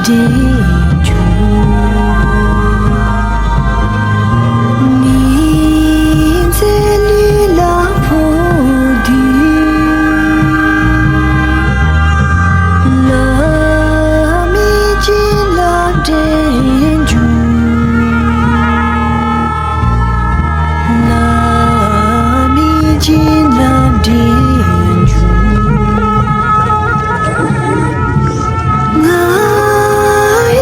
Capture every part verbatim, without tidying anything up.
འདྲེན་འགྱུར། ཉི་ཟེར་ལུས་ལ་ཕོག་དུས། ལྷ་མིའི་བྱིན་རླབས་འདྲེན་འགྱུར། ལྷ་མིའི་བྱིན་རླབས་འདྲེན་འགྱུར། ང་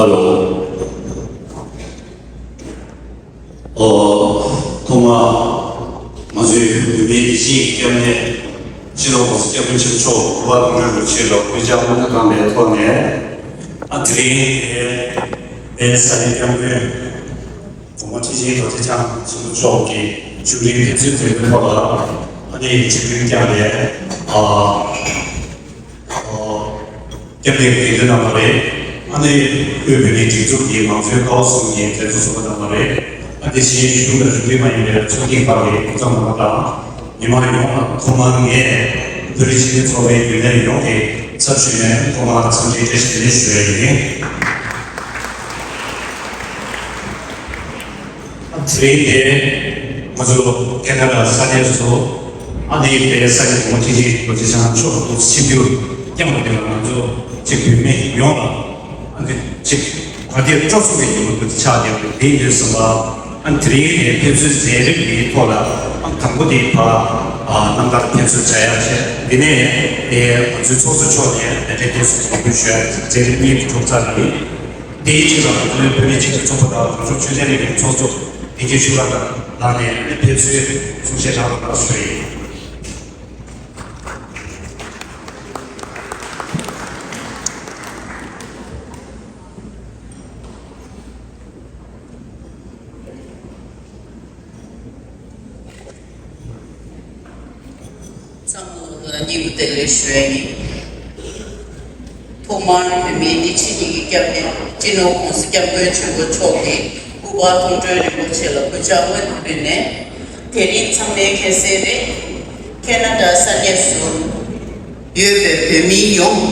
ཧ་ལོ། ཨོ། ཐོག་མར་ང་ཚོའི་བོད་མིའི་སྒྲིག་གཞིའི་སྐྱབས་གནས་སྤྱི་ནོར་༸གོང་ས་༸སྐྱབས་མགོན་ཆེན་པོ་མཆོག་གུས་པ་དང་སྨོན་ལམ་ཆེད་ལ་གུས་ཕྱག་སྔོན་བསྐངས་པའི་ཐོག་ནས། ཨ། དེ་རིང་དེ་བོད་ས་གནས་སྐྱབས་མགོན་གོང་མ་ཁྲི་ཆེན་རྡོ་རྗེ་འཆང་ཆེན་པོ་མཆོག་གི་བཞུགས་གླིང་ཕེབས་བསུའི་མཛད་སྒོའི་ཐོག་ལ། ཨ་ནི་ཆིབས་བསྒྱུར་བསྐྱངས་པའི། ཨ། ཨ། སྐྱབས་གནས་ཀྱི་དགེ་འདུན་རྣམ་པ་རེད། ཨ་ནི་དབུས་བོད་མིའི་སྒྲིག་འཛུགས་ཀྱི་མང་གཙོའི་ཀ་བ་གསུམ་གྱི་མཛད་གཙོ་ཟུར་པ་རྣམ་པ་རེད། ཨ། དེ་བཞིན་གཞུང་དང་གཞུང་འབྲེལ་མ་ཡིན་པའི་ཚོགས་སྐྱིད་ཁག་གི་སྐུ་ཚབ་རྣམ་པ་དང་། མི་མང་ཡོངས་ལ་ཐོག་མར་ངས་བོད་རིགས་སྤྱི་མཐུན་ཚོགས་པའི་རྒྱུན་ལས་ཡོངས་ཀྱི་ཚབ་ཞུས་ནས་ཐོག་མར་འཚམས་འདྲིའི་བཀྲ་ཤིས་བདེ་ལེགས་ཞུ་ཡ་ཡིན། དེ་རིང་དེ་ང་ཚོ་ཁེ་ན་ཌ་ས་གནས་སུ། ཨ་ནི་བོད་ས་གནས་གོང་མ་ཁྲི་ཆེན་རྡོ་རྗེ་འཆང་མཆོག་ཏུ་ཆིབས་བསྒྱུར་བསྐྱངས་པ་དེ་ལ་ང་ཚོ་ཅིག་བོད་མི་ཡོངས་ལ། ཨ་ནི་ཅིག་བ་དན་སྤྲོ་ཚོགས་ཀྱི་ཉིན་མོ་དེ་ཆགས་བསྡད་པ་དེ་ཡིན་དུས་ཙམ་པ། ཨ་ནི་དེ་རིང་ནས་ཕེབས་བསུའི་མཛད་རིམ་འདིའི་ཐོག་ལ། ཨ་ནི་དང་པོ་དེ་ཕར། ཨ། རྣམ་ཐར་ཕེབས་བསུ་བྱ་ཡག་བྱས། འདི་ནས་དེ་ང་ཚོའི་ཚོགས་གཙོ་མཆོག་ནས་མཛད་རིམ་དེ་ཚོ་ངོ་སྤྲོད་ཞུ་ཡག་མཛད་རིམ་གཉིས་དེ་གྲུབ་ཚར་རེད། དེའི་རྗེས་ལ་ང་ཚོའི་བོད་མིའི་སྤྱི་མཐུན་ཚོགས་པ་དང་འབྲུག་ཆུ་ཆོས་ལྡན་གླིང་གི་ཚོགས་གཙོ་བདེ་སྐྱིད་ཆོས་གྲགས་ལགས་ནས་ཕེབས་བསུའི་གསུང་བཤད་རག་ལ་ཞུ་ཡིན། ཚང་མ་ལ་སྙིང་ཐག་པ་ནས་བདེ་ལེགས་ཞུ་ཡ་ཡིན། ཐོག་མར་བོད་མིའི་སྒྲིག་གཞི་གཉིས་ཀྱི་སྐྱབས་གནས་སྤྱི་ནོར་༸གོང་ས་༸སྐྱབས་མགོན་ཆེན་པོ་མཆོག་གི་སྐུ་པར་མཐོང་གྲོལ་རིན་པོ་ཆེ་ལ་གུས་ཕྱག་སྔོན་དུ་ཕུལ་ནས། དེ་རིང་ཚང་མས་མཁྱེན་གསལ་རེད། ཁེ་ན་ཌ་ས་གནས་སུ་ཡོད་པའི་བོད་མི་ཡོངས།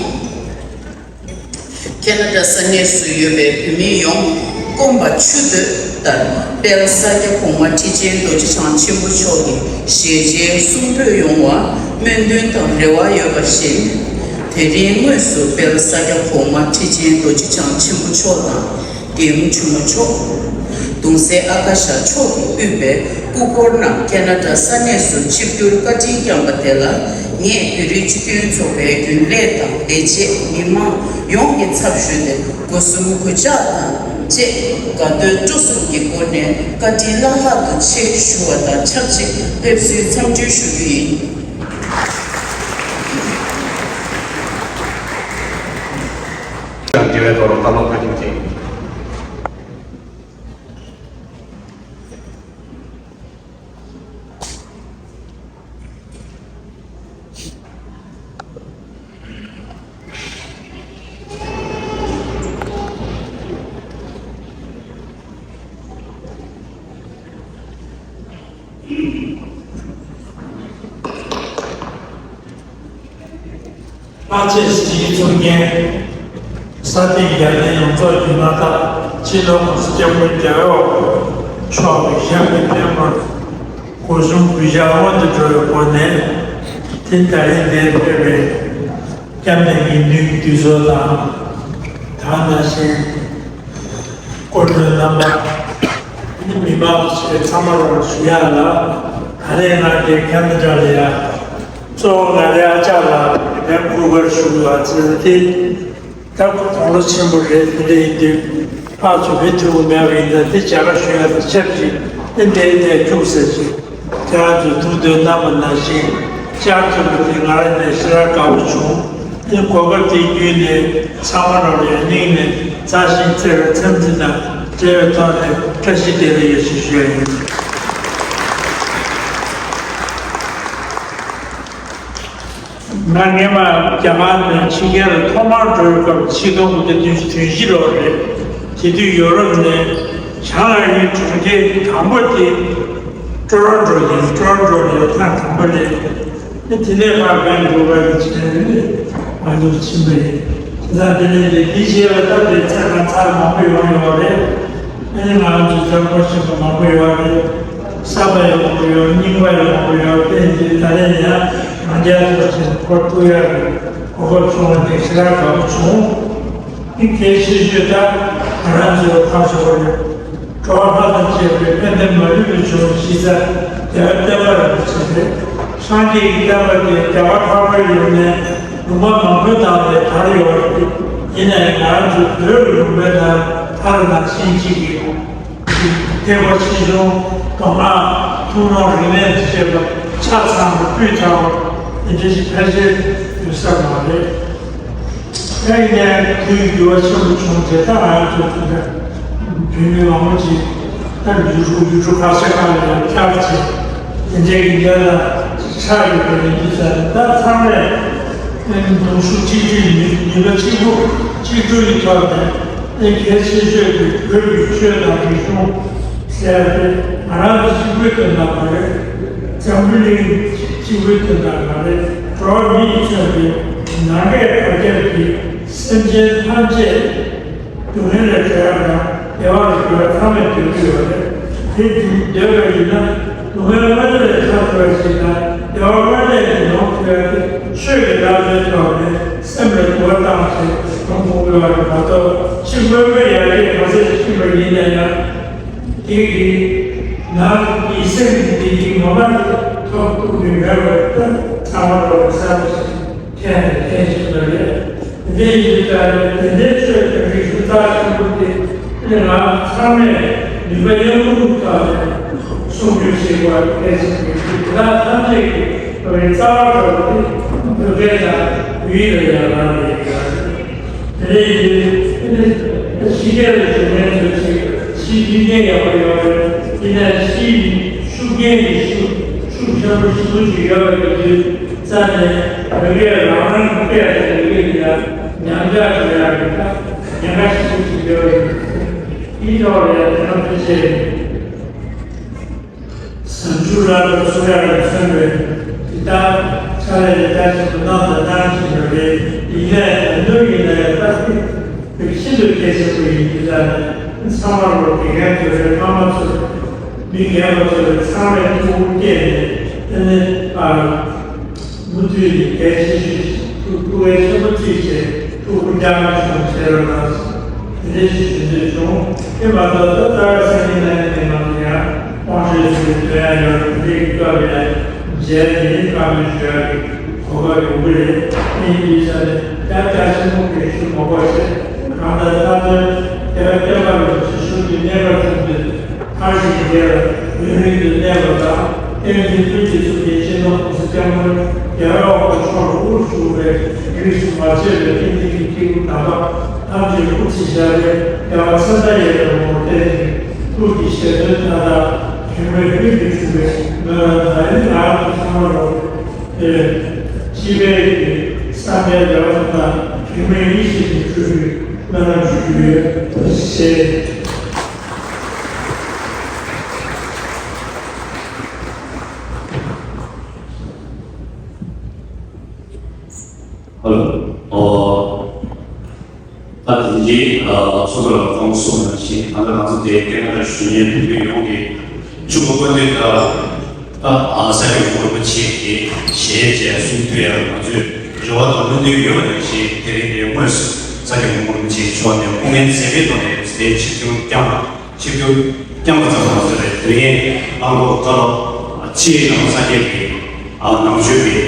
ཁེ་ན་ཌ་ས་གནས་སུ་ཡོད་པའི་བོད་མི་ཡོངས་སྐོམ་པ་ཆུ་འདོད་ལྟར་དཔལ་ས་སྐྱ་གོང་མ་ཁྲི་ཆེན་རྡོ་རྗེ་འཆང་ཆེན་པོ་མཆོག་གི་ཞལ་མཇལ་གསུང་འབུལ་ཡོང་བར་སྨོན་འདུན་དང་རེ་བ་ཡོད་པ་བཞིན། དེ་རིང་དངོས་སུ་དཔལ་ས་སྐྱ་གོང་མ་ཁྲི་ཆེན་རྡོ་རྗེ་འཆང་ཆེན་པོ་མཆོག་དང་། རྒྱལ་ཡུམ་ཆེན་མོ་མཆོག་གདུང་སྲས་ཨ་ཀ་ཤ་མཆོག་གིས་དབུས་པའི་སྐུ་འཁོར་རྣམས་ཁེ་ན་ཌ་ས་གནས་སུ་ཆིབས་བསྒྱུར་བཀའ་དྲིན་བསྐྱངས་པ་དེ་ལ། ངས་བོད་རིགས་སྤྱི་མཐུན་ཚོགས་པའི་རྒྱུན་ལས་དང་ལས་བྱེད་མི་མང་ཡོངས་ཀྱི་ཚབ་ཞུས་ཏེ་སྒོ་གསུམ་གུས་ཕྱག་དང་བཅས་དགའ་སྟོན་སྤྲོ་གསུམ་གྱི་སྒོ་ནས་བཀའ་དྲིན་བླ་ལྷག་ཏུ་ཆེ་ཞུ་བ་དང་ཆབས་ཅིག་ཕེབས་བསུའི་འཚམས་འདྲི་ཞུ་རྒྱུ་ཡིན། ཀྱང་དགེ་བའི་རྡོ་རུ་རྟ་ལོག་ཁ་ཅིག་ཅིག་ལྷག་བཅས་སྤྱི་ཚོགས་འགན། ས་སྟེང་རྒྱལ་བསྟན་ཡོངས་རྫོགས་ཀྱི་མངའ་བདག་སྤྱི་ནོར་༸གོང་ས་༸སྐྱབས་མགོན་རྒྱལ་བའི་དབང་པོ་མཆོག་གི་ཞབས་ཀྱི་པད་མོར་སྒོ་གསུམ་གུས་ཕྱག་སྔོན་དུ་འགྲོ་བའི་སྒོ་ནས། དེ་ད་རིང་འདིར་ཕེབས་པའི་སྐྱབས་གནས་དགེ་འདུན་གྱི་འདུས་ཚོགས་དང་། དེ་ནང་བཞིན་སྐུ་མགྲོན་རྣམ་པ། མི་མང་ཚང་མ་ལ་ཞུ་ཡག་ལ། ད་རེས་ང་འདིར་ཁེ་ན་ཌ་ལ་ཡ། གཙོ་བོ་ང་རའི་ཨ་ཅག་ལ་དེ་སྐུ་སྒེར་ཞུ་དགོས་པ་བྱས་ཏེ། ད་དགུང་ལོ་ཆེན་པོ་རེད། དེ་འདྲ་ཡིན་དུས་ཕར་ཚུར་བུད་ཐུབ་ཀྱི་མེད་པ་ཡིན་ད། དེ་མཇལ་ཁ་ཞུ་ཡག་དང་ཆབས་ཅིག་དེ་འདྲའི་གནས་ཁྱུག་ཟེར་ཅིག་ཁྱེད་རང་ཚོས་ཐུགས་འདོད་གནང་བ་ནང་བཞིན་བཅར་ཐུབ་པ་དེ་ང་རང་ནས་ཞེ་དྲག་དགའ་པོ་བྱུང་། དེ་གོ་སྐབས་དེ་བརྒྱུད་ནས་ཚང་མ་ལ་ཡང་སྙིང་ནས་མཛའ་ཞིང་བརྩེ་བའི་འཚམས་འདྲི་དང་བརྩེ་བའི་ཐོག་ནས་བཀྲ་ཤིས་བདེ་ལེགས་ཡོད་ཞེས་ཞུ་ཡ་ཡིན། ང་སྔོན་མ་རྒྱ་གར་ནས་ཕྱི་རྒྱལ་ལ་ཐོག་མར་འགྲོ་བའི་སྐབས་ཆིག་སྟོང་དགུ་བརྒྱ་བདུན་ཅུ་དོན་བཞི་ལོ་རེད། དེ་དུས་ཡོ་རོབ་ནས་བྱང་ཨ་རིའི་གྲོང་ཁྱེར་དང་པོ་དེ་ཀྲོ་རོན་ཀྲོ་ཡིན། ཀྲོ་རོན་ཀྲོ་ལ་ཡོད་ཐེངས་དང་པོ་རེད། དེ་ནས་ཕར་བན་ཀུ་ཝར་གྱི་ཆེད་ནས་ང་ཚོ་ཕྱིན་པ་ཡིན། དེ་དང་དེ་ནས་དེ་དེ་རྗེས་ལ་སྟབས་བདེ་ཚེ་གང་ཚར་མང་པོ་ཡོང་ཡོད་རེད། ཨ་ནི་ང་ཚོ་འཛམ་བུ་གླིང་ཆེན་པོ་མང་པོ་ཡོད་རེད། གསར་པ་ཡང་མང་པོ་ཡོད། རྙིང་པ་ཡང་མང་པོ་ཡོད། དེ་ཡིན་དུས་ད་རེས་ཡང་ང་རྒྱལ་ཚོགས་ཆེན་སྐོར་ཐུག་ཡག་གི་གོ་སྐབས་བྱུང་བ་དེ་ཞེ་དྲག་དགའ་པོ་བྱུང་། དེ་གལ་ཆེ་ཤོས་ད་ང་རང་ཚོའི་ཁ་ཕྱོགས་རེད། གྲོགས་ལྷ་དང་བཅས་པའི་དཔལ་ལྡན་མ་ལུས་པའི་འབྱུང་གཞི་རྩ་རྒྱལ་བ་བསྟན་པ་རིན་པོ་ཆེ་རེད། སངས་རྒྱས་ཀྱི་བསྟན་པ་དེ་རྒྱ་གར་འཕགས་པའི་ཡུལ་ནས་ལུང་པ་མང་པོའི་ནང་ལ་དར་ཡོད་རེད། ཡིན་ནའི་ང་རང་ཚོའི་བོད་ཀྱི་ལུང་པའི་ནང་ལ་དར་ནང་བཞིན་གཅིག་གི་ཐེག་པ་ཆེ་ཆུང་མདོ་སྔགས་ཐུན་མོང་རིག་གནས་བཅས་པ་ཆ་ཚང་བ་སྤུས་དག་པ་དེ་འདྲ་ཞིག་ཕལ་ཆེར་ཡོད་ས་མ་རེད། ད་ཡིན་ནའི་དུས་འགྱུར་བ་ཆེན་པོ་བྱུང་རྗེས་ད་ང་ཚོ་དེ་འདྲ་བོད་མི་མང་པོ་ཅིག་ད་ཡུལ་གྲུ་ཡུལ་གྲུ་ཁ་ཤས་ཁག་ལ་ཡང་བསྐྱར་བྱས་དེ་འདྲའི་གི་འདྲ་ལ་ཆགས་ཡོད་པ་ཡིན་དུས་ཙང་ད་ཚང་མས་གདུང་ཤུགས་གཅིག་སྒྲིལ་ནུས་ནུས་པ་གཅིག་པུ་གཅིག་སྒྲིལ་གྱི་ཐོག་ནས་གལ་ཆེ་ཤོས་དེ་བོད་ཀྱི་ཆོས་དང་རིག་གཞུང་ཟེར་ཏེ་ང་རང་ཚོ་གཅིག་པུའི་དོན་དག་མ་རེད། འཛམ་བུ་གླིང་གཅིག་པུའི་དོན་དག་མ་རེད། འགྲོ་བ་མིས་མཚོན་པའི་ནམ་མཁའི་བར་ཁྱབ་ཀྱི་སེམས་ཅན་ཐམས་ཅད་སྡུག་བསྔལ་ལས་གྲོལ་ཡག་དང་བདེ་བ་ལ་འགྲོ་ཡག་ཚང་མས་འདོད་ཀྱི་ཡོད་རེད། དེ་འདོད་པ་ཡིན་ན་སྡུག་བསྔལ་དངོས་གནས་ལས་ཐར་ཐུབ་པ་ཞིག་དང་བདེ་བ་དངོས་གནས་ཀྱི་ཡོང་ཐུབ་ཡག་དེ་ཆོས་ཀྱི་བསླབ་བྱའི་ཐོག་ནས་སེམས་ལ་དུ་བ་བཏང་ཞིང་ཡོང་དགོས་ཀྱི་ཡོད་རེད་མ་གཏོགས་ཕྱི་དངོས་པོའི་ཡར་རྒྱས་ག་ཚོད་ཕྱིན་པ་ཡིན་ན་ཡང་། དེ་གི་ནང་གི་སེམས་ཀྱི་བདེ་སྐྱིད་ངོ་མ་དེ་ཐོབ་ཐུབ་ཀྱི་མེད་པར་ད་ཚང་མ་ལོག་གི་གསར་པ་ཞིག་འཐེན་ནས་འཐེན་བཞིན་པ་རེད། དེ་ཡིན་དུས་ད་ནི་དེ་འདྲའི་ཆོས་དང་རིག་གཞུང་རྩ་ཆེན་པོ་དེ་ནི་ང་ཚང་མས་ནུས་པ་མཉམ་སྤུངས་ཐོག་ནས་སྲུང་སྐྱོབ་བྱེད་དགོས་པ་གལ་ཆེན་པོ་ཡིན། དེ་དག་ཐམས་ཅད་ཀྱིས་བོད་པའི་རྩ་བ་འདྲ་བོ་དེ་བོད་སྐད་དང་བོད་ཡིག་ལ་ཡང་རག་ལས་ཡོད་རེད། དེ་ནས་ཡིན་དུས་ཕྱི་རྒྱལ་ལ་བཞུགས་མཁན་ཚོས་ཅིག་ཕྱིའི་མཐུན་རྐྱེན་ཡག་པོ་ཡོད་རེད། ཡིན་ནའི་ཕྱིའི་ཤུགས་རྐྱེན་གྱི་ཤུགས་ཤུགས་ཆེན་པོ་ཞེ་པོ་ཅིག་ཡོད་པ་ཡིན་དུས་རྩ་ནས་བོད་སྐད་རང་རང་གི་སྐད་དང་ཡི་གེ་འདི་ལ་ཉམས་ཆག་འགྲོ་ཡག་གི་ད་ཉེན་ཁ་ཞེ་པོ་ཅིག་ཡོད་པ་ཡིན་དུས་དེའི་ཐོག་ལ་ཡང་དེ་ནང་ཕལ་ཆེར། གཟའ་མཇུག་ལ་ལ་སོ་ཡ་ལ་མཚོན་པའི་འདི་ལྟར་ཕྱག་ལས་འདི་ལྟར་ཞིག་ཏུ་གནང་དང་གནང་བཞིན་པ་རེད། ཡིན་ནའི་ད་དུང་ཡིན་ན་ཡང་ད་དེ་ཤིན་ཏུ་གལ་ཆེན་པོ་ཡིན། འདི་ལ་ནི་ཚང་མ་ལོ་དགེ་རྒན་ཚོ་རེད། ཕ་མ་ཚོ་རེད། མི་རྒན་པ་ཚོ་རེད། ཚང་མས་ཐུགས་ཁུར་བསྐྱེད་ནས་དེ་ནི་ཨ། མུ་མཐུད་ནས་གལ་ཆེ་ཤོས་ཤིག་ཐུགས་ཐུགས་འགན་ཆེན་པོ་བརྩིས་བྱས་ཐུགས་ཁུར་རྒྱག་གནང་བྱུང་བྱས་རོགས་གནང་། དེ་འདྲ་ཞིག་ཞུ་འདོད་བྱུང་། དེ་མ་གཏོགས་ད་རྩ་བའི་སེམས་ཀྱི་གནད་དོན་དེ་མང་པོ་ཡང་དབང་ཆེན་ཚོས་འདོན་ཡ་ཡོད་རེད། དེ་འདྲའི་སྐབས་ལ་མཇལ་ནས་བཀའ་མོལ་ཞུ་ཡ་གི་གོ་སྐབས་ཡོང་གི་རེད། དེ་ཡིན་དུས་ས་ནས་ཡང་བསྐྱར་ཆེན་པོ་གི་ཞུ་མ་དགོས་བྱས་གང་ལྟར་ད་དོན་དེ་བ་བསྟན་པ་རིན་པོ་ཆེ་ཞུ་རྒྱུ་གནས་པར་བྱུང་དུས། མཐར་ཕྱིན་དེར་ཡུན་རིང་དུ་གནས་པ་དང་། བསྟན་འཛིན་ཀུན་གྱི་གཙུག་རྒྱན་སྤྱི་ནོར་༸གོང་ས་༸སྐྱབས་མགོན་རྒྱལ་བ་དབང་པོ་མཆོག་ལ་དབུ་བཞུགས་པའི་རིས་སུ་མ་ཆད་པའི་བསྟན་འཛིན་གྱི་སྐྱེས་བུ་དམ་པ་ཐམས་ཅད་སྐུ་ཚེ་ཞབས་པད་བདེ་བ་ཚེ་མཐའ་ཡས་པའི་ངོ་བོར་བརྟན་ཅིང་། ཐུགས་ཀྱི་བཞེད་དོན་མཐའ་དག་གཞུང་པའི་ཀུན་གྱིས་འགྲུབ་པའི་སྨོན་ལམ་ད་རིང་ང་རང་ཚོ་ཚང་མ་ལོ་སྤྱི་པའི་སངས་རྒྱས་རྒྱལ་བ་དང་གཞུང་པའི་ཡེ་ཤེས་ཀྱི་སྤྲུལ་པའི་སྨོན་ལམ་ཞུ་རྒྱུ་ཡོད་ཞེས། ཧ་ལོ། ཨོ། ད་དེ་རྗེས་ཚོགས་གཙོ་ལགས་ཁོང་གསུངས་ནང་བཞིན་ད་ལྟ་ང་ཚོ་དེ་སྐད་ངག་ཞུ་མཁན་བོད་ཡོངས་ཀྱི་ཕྱུག་པོ་དཔོན་སྡེ་དང་། ད་ཨ་ས་ཡོམ་རིན་པོ་ཆེ་གི་ཞལ་མཇལ་གསུང་ཐོས་ཡང་ང་ཚོས་རེ་བ་དང་སྨོན་འདུན་ཡོད་པ་ནང་བཞིན་དེ་རིང་འདིར་དངོས་སུ་ས་ཡོམ་རིན་པོ་ཆེ་མཆོག་ནས་སྐུ་ངལ་གཟབ་པའི་ཐོག་ནས་དེ་ཆིབས་བསྒྱུར་བསྐྱངས་པ་ཆིབས་བསྒྱུར་བསྐྱངས་པ་ཙམ་མ་ཟད་པའི་དེ་རིང་ཨ་མགོ་སྐལ་ལོ་ཕྱི་ནང་སངས་རྒྱས་ཀྱི་ཨ་ནང་ཆོས་ཀྱི་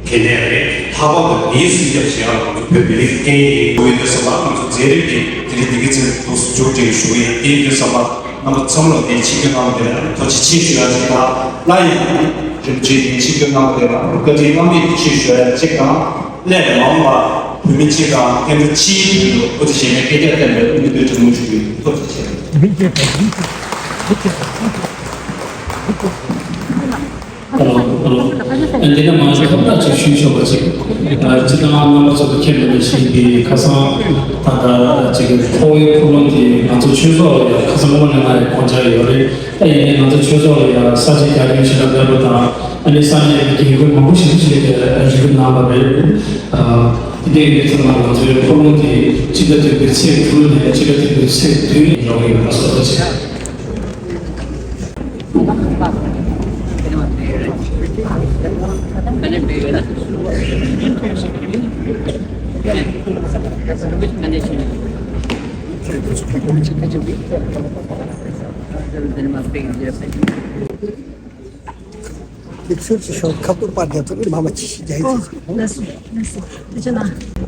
གལ་གནད་རེད། ལྷག་པར་དུ་ལས་སུ་རྒྱབ་བྱེད་ཡག་ལ་ང་ཚོ་བོད་མི་རིགས་སྐད་ཡིག་ཡོད་དུས་ཙམ་པ་ང་ཚོ་མཛད་རིམ་དེ་དེ་རིང་འདི་གའི་ཚེ་འདུག་སེ་མཇུག་སྒྲིལ་ཞུ་གི་ཡིན། དེ་ཡིན་དུས་ཙམ་པ་རྣམ་པ་ཚང་མ་ལ་དེ་ཆིབས་བསྒྱུར་གནང་བ་དེ་ལ་ཐུགས་རྗེ་ཆེ་ཞུ་ཡག་གཅིག་དང་། སླར་ཡང་རིན་པོ་ཆེ་དེ་ཆིབས་བསྒྱུར་གནང་བ་དེ་ལ་བཀའ་དྲིན་བླ་མེད་ཀྱི་ཆེ་ཞུ་ཡག་གཅིག་དང་། སླད་མ་འོངས་པ་བོད་མི་སྤྱི་དང་སྐྱེ་འགྲོ་སྤྱིའི་དོན་དུ་སྐུ་ཚེ་ཞབས་པད་བསྐལ་བརྒྱར་བརྟན་པའི་སྨོན་འདུན་ཆེན་མོ་ཞུ་གི་ཡིན། ཐུགས་རྗེ་ཆེ། ཨ་ལོ། ཨ་ལོ། ཨ། འདི་ནས་མང་ཚོགས་ཁ་པར་ཅིག་ཞུས་ཆོག་པ་ཅིག་ཨ། སྤྱིར་བཏང་རྣམ་པ་ཚོ་གིས་མཁྱེན་པ་ནང་བཞིན་གྱི་ཁ་སང་ད་ལྟ་ཅིག་གི་ཕོ་བའི་འཁྲུག་ལོང་དེ་ང་ཚོ་ཆོས་ཚོགས་ལ་ཡང་ཁ་སང་དངོས་གནས་ང་ཡང་དགོངས་འཆར་ཡོད་རེད། ཨ། ཡིན་ནའི་ང་ཚོ་ཆོས་ཚོགས་ལ་ཡང་ས་ཆ་རྒྱ་ཁྱོན་ཞེ་དྲག་མེད་པ་དང་། ཨ་ནི་ས་གནས་ཀྱི་རྒན་རྒོན་མང་པོ་ཞིག་ཅིག་གིས་རེ་སྐུལ་གནང་བ་རེད། ཨ། དེ་འདྲ་ཡིན་དུས་ཙམ་ལ་ང་ཚོའི་འཁྲུག་ལོང་དེ་སྤྱི་ཟླ་བདུན་པའི་ཚེས་དྲུག་ནས་སྤྱི་ཟླ་བདུན་པའི་ཚེས་བདུན་ཡོང་གི་ཡོད་པ་སོགས་ཅིག་དེ་ཚུར་ཅིག་ཤོག་ཁ་པར་པར་རྒྱབ་ཚུར་མ་མ་ཅི་ཞིག་རྒྱག་ཡིན་ཟེར། ལགས་སོ། ལགས་སོ། ཐུགས་རྗེ་གནང་།